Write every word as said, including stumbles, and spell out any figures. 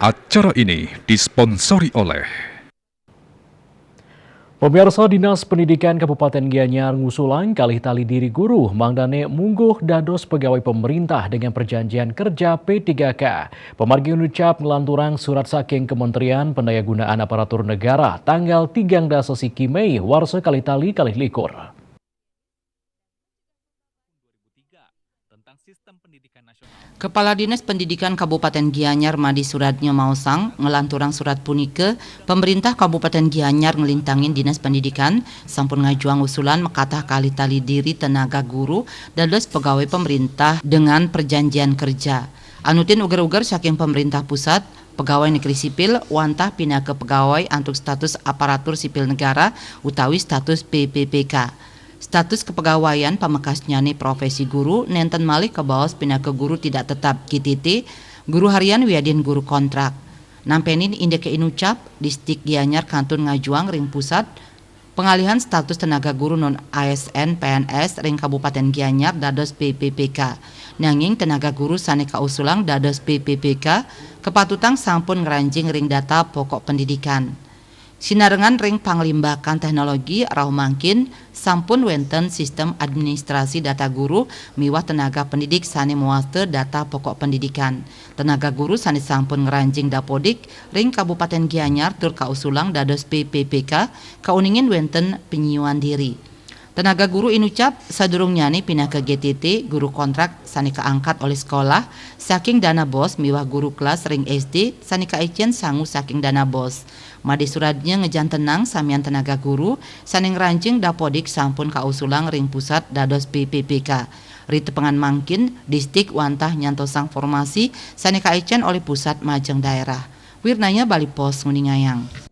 Acara ini disponsori oleh Pemirsa, Dinas Pendidikan Kabupaten Gianyar ngusulang kalih tali diri guru mangdane mungguh dados pegawai pemerintah dengan perjanjian kerja P tiga K. Pamargi inucap nglanturang surat saking Kementerian Pendayagunaan Aparatur Negara tanggal tigang dasa siki Mei warsa kalih tali kalih likur. Kepala Dinas Pendidikan Kabupaten Gianyar Madi Suradnya maosang, ngelanturang surat punika, pemerintah Kabupaten Gianyar ngelintangin Dinas Pendidikan sampun ngajuang usulan makatah kalih tali diri tenaga guru dados pegawai pemerintah dengan perjanjian kerja. Anutin uger-uger saking pemerintah pusat, pegawai negeri sipil wantah pinaka pegawai antuk status aparatur sipil negara utawi status P P P K. Status kepegawaian pamekasnyane profesi guru nenten malih kabaos pinaka guru tidak tetap G T T, guru harian wiadin guru kontrak. Nampenin indike inucap, Disdik Gianyar kantun ngajuang ring pusat pengalihan status tenaga guru non A S N P N S ring Kabupaten Gianyar dados P P P K. Nanging tenaga guru sane kausulang dados P P P K kepatutang sampun ngranjing ring data pokok pendidikan. Sinarengan ring panglimbakan teknologi rauh mangkin, sampun wenten sistem administrasi data guru miwah tenaga pendidik sane mawasta data pokok pendidikan. Tenaga guru sane sampun ngranjing dapodik ring Kabupaten Gianyar tur kausulang dados P P P K, kauningin wenten penyiuan diri. Tenaga guru inucap sadurungnyane pinaka G T T, guru kontrak sane kaangkat olih sekolah saking dana bos miwah guru kelas ring S D sane kaicen sangu saking dana bos. Made Suradnya ngejantenang samian tenaga guru sane ngranjing dapodik sampun kausulang ring pusat dados P P P K. Ri tepengan mangkin, Disdik wantah nyantosang formasi sane kaicen olih pusat majeng daerah. Wirnaya Bali Post nguningayang.